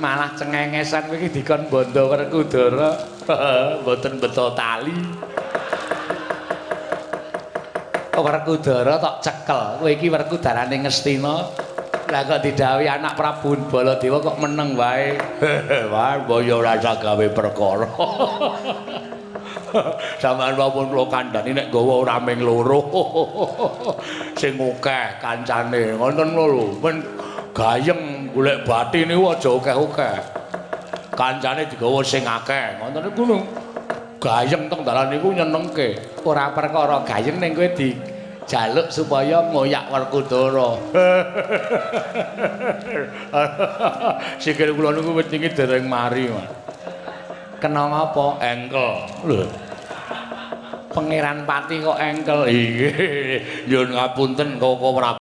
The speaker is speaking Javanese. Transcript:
Malah cengengesan kowe iki dikon bondo Werkudara. Mboten beto tali. Werkudara tok cekel. Kowe iki Werkudarane Ngastina. Lah kok didhawuhi anak Prabu Baladewa kok meneng wae. Wah, boyo ora usah gawe perkara. Sampeyan wau kula kandhani nek nggawa ora ming loro. Sing akeh kancane. Ngoten lho. Men gayeng golek bathi niku aja akeh-akeh. Kancane digawa sing akeh. Ngoten niku gayeng teng dalan niku nyenengke. Ora perkara gayeng ning kowe dijaluk supaya ngoyak Werkudara. Sikil kula niku wit iki dereng mari, Mas. Kena ngapa? Engkel. Lho. Pangeran Pati kok engkel. Nggih. Nyuwun ngapunten Koko Prabu.